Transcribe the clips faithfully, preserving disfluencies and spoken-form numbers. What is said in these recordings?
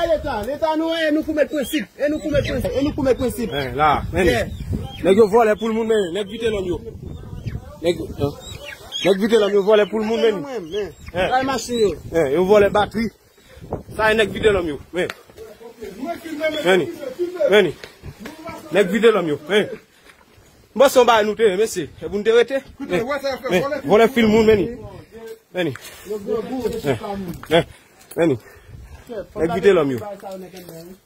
Leta, Leta nou, e nou pou met prensip, e nou pou met prensip, e nou pou met prensip. Eh, la, men. Yeah. Nèg yo vòlè poul moun, men, nèg Vitelòm yo. Nèg, eh, nèg Vitelòm yo vòlè poul moun, men. Men, men. Eh. Bay machin yo. Eh, yo vòlè batri. Sa e nèg Vitelòm yo, men. Men. Men. Nèg Vitelòm yo, men. M panse yon bagay nou te ye, mesye. E pou n te rete. Men, men, vòlè fil moun, men. Men. Men. Men. Men. Nèg Vitelòm yo. Men.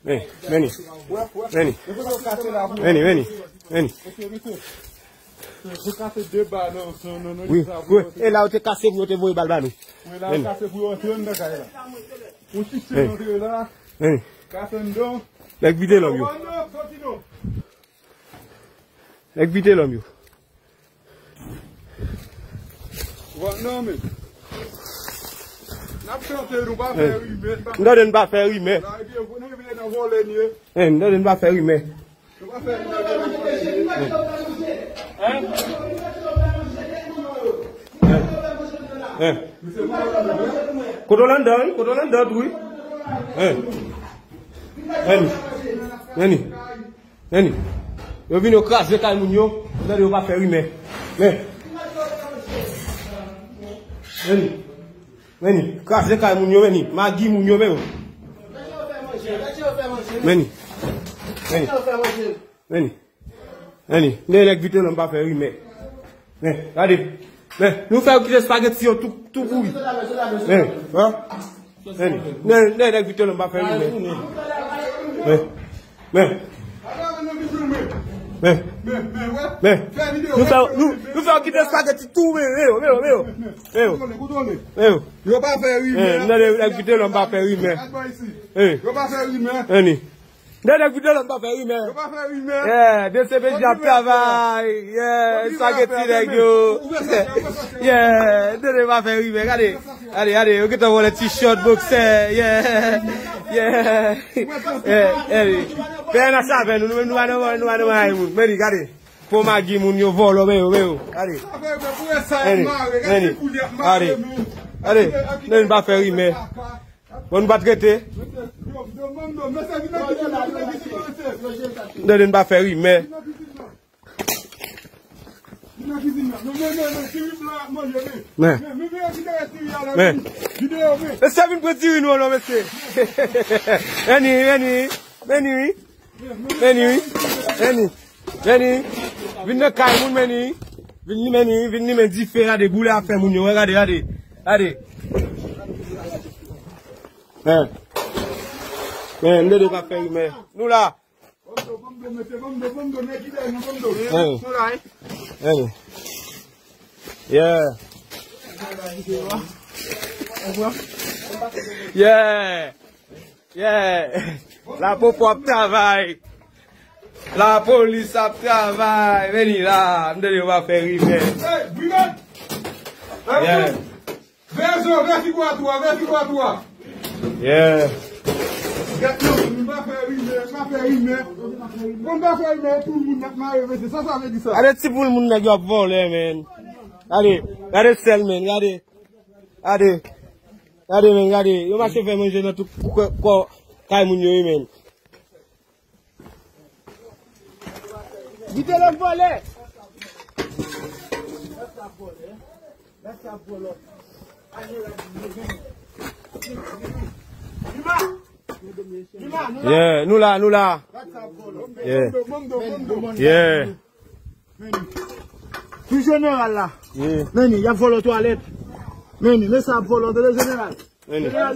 Men. Men. Men. Men. Men. Wi, wi. E la, yo te kase pou yo te voye bal ba nou. Men. Men. Nèg Vitelòm yo. Nèg Vitelòm yo. N ap chante, nou pa fè rimè. M tande n pa fè rimè. M tande n pa fè rimè. Kote w anndan, wi? Kote w anndan tou, wi? Anni. Anni. Anni. Yo vin yo kraze kay moun yo, m tande yo pa fè rimè. Men. Men. Men, kraze kay moun yo, men, magi moun yo, men. Men. Men. Men. Men, nèg Vitelòm pa fè rimè. Men, gade. Men, nou fè yo kite espageti yo tou, tou pouri. Men, an? Men, nèg Vitelòm pa fè rimè. Men. Men. Men. Men. Nou fè, nou, nou fè yo kite espageti tou, men, men yo, men yo, men yo. Men yo. Men yo. Yo pa fè rimè. Men, nèg Vitelòm pa fè rimè. Men. Yo pa fè rimè. Anni. Nèg Vitelòm pa fè rimè. Yo pa fè rimè. Yeah, D C P J ap travay. Yeah, espageti nèg yo. Yeah, D C P J pa fè rimè. Gade. Gade, gade, yo gentan vòlè t-shirt, boksè, yeah, yeah, yeah, gade. P N H avè nou, nou menm nou pa nan, nou pa nan manyen moun. Men li, gade. Fo magi moun yo vòlò, men yo, men yo. Gade. Men li, men li. Gade. Gade. Men li pa fè rimè. Bon, nou pa t rete. Gade, nou pa fè rimè. Men. Men. Mesye vin pran diri nou non, mesye. Vini, vini. Vini, wi. Vini, wi. Vini. Vini. Vin nan kay moun, vini. Vin, vini, vin limen dife, gade, boule afè moun yo, gade, gade. Gade. Men. Men, m tande pa fè rimè. Nou la. Hey. Hey. Yeah. Yeah. Yeah. Lapopo ap travay. Lapolis ap travay. Vini la. M tande yo pa fè rimè. Yeah. Vè zo, vè figo a tou a, vè figo a tou a. Yeah. Gad non, nou pa fè rimè, pa fè rimè. Bon, pa fè rimè, tout moun ap mare, mesye, sa sa vle di sa? Gade ti poul moun nèg yo ap vòlè, men. Gade, gade sèl, men, gade. Gade. Gade, men, gade. Yo mache fè manje nan tout kò, kò kay moun yo, wi, men. Vitelòm vòlè. Yeah, nou la, nou la. Yeah. Yeah. Pou jeneral la. Yeah. Men, y ap vòlò twalèt. Men, men sa ap vòlò, tande jeneral. Vini. Pa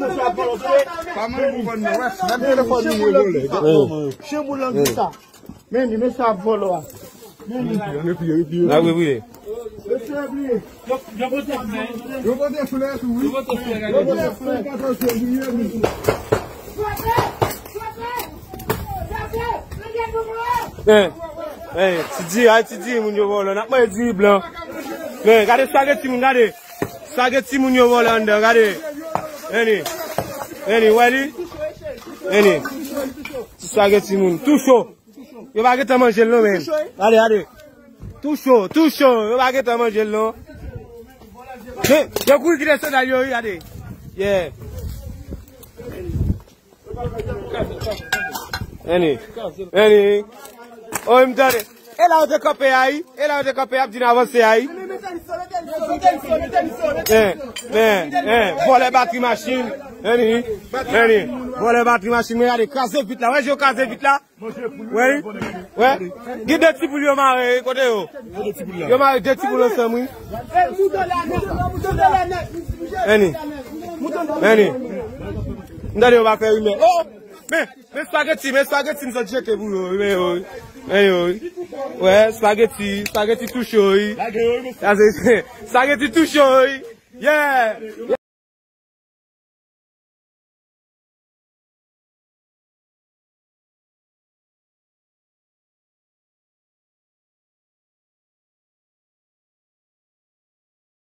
mande pou konn non, wè, menm telefòn nou yo vòlè. Chen boul lan di sa. Men, men sa ap vòlò a. Men. N ap wi, wi. Yo pote flè. Yo pote flè tou, wi. Yo pote flè. Yo pote flè. Men, men, ti di, ay, ti di, moun yo vòlò. N ap manje diri blan. Men, gade sa gen timoun, gade. Sa gen timoun yo vòlè anndan, gade. Vini. Vini, wè li? Vini. Ti sa gen timoun. Tou cho. Yo pa gentan manje l non, men. Gade, gade. Tou cho, tou cho. Yo pa gentan manje l non. Men, yo kouri kite sandal yo, wi, gade. Yeah. Annie. Annie. Oh, m tande. E la yo te kanpe a, wi. E la yo te kanpe, y ap di n avanse a, wi. Eh, eh, eh, vòlè batri machin. Annie. Annie. Vòlè batri machin, men gade, kraze vit la. Wè, yo kraze vit la. Wè, wè. Gen de ti poul yo mare, kote yo? Yo mare de ti poul ansanm, wi. Annie. Annie. M tande yo pa fè rimè. Oh! Men, men spaghetti, men spaghetti m sot jete pou yo, men yo, men yo. Wè, spaghetti, spaghetti tou cho, wi. Sa se, spaghetti tou cho, wi. Yeah!